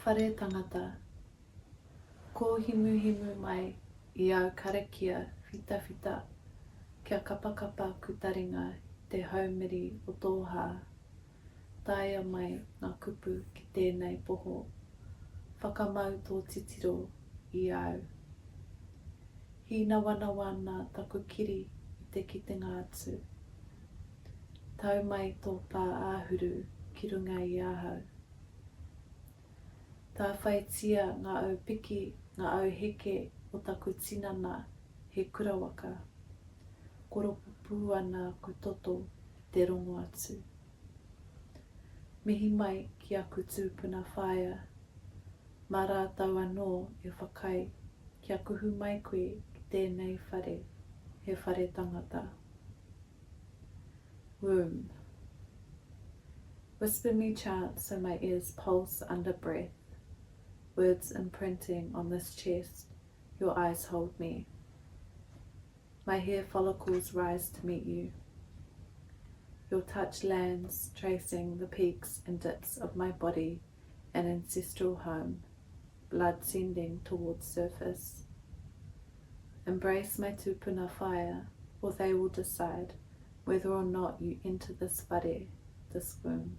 Whare tangata. Kōhimuhimu mai i āu karakia whitawhita kia kapakapa ku taringa i te haumiri o tō hā. Taea mai ngā kupu ki tēnei poho. Whakamau tō titiro i au. Hīnawanawa ana taku kiri i te kitenga atu. Tau mai tō pā āhuru ki runga i ahau. Tāwhaitia ngā au piki, ngā au heke o taku tinana he kurawaka. Koropupū ana aku toto i te rongo atu. Mihi mai ki aku tūpuna whaea. Mā rātou anō e whakaae kia kuhu mai koe ki tēnei whare, he whare tangata. Womb. Whisper me chants so my ears pulse under breath. Words imprinting on this chest, your eyes hold me. My hair follicles rise to meet you. Your touch lands, tracing the peaks and dips of my body and ancestral home, blood sending towards surface. Embrace my tupuna fire, or they will decide whether or not you enter this whare, this womb.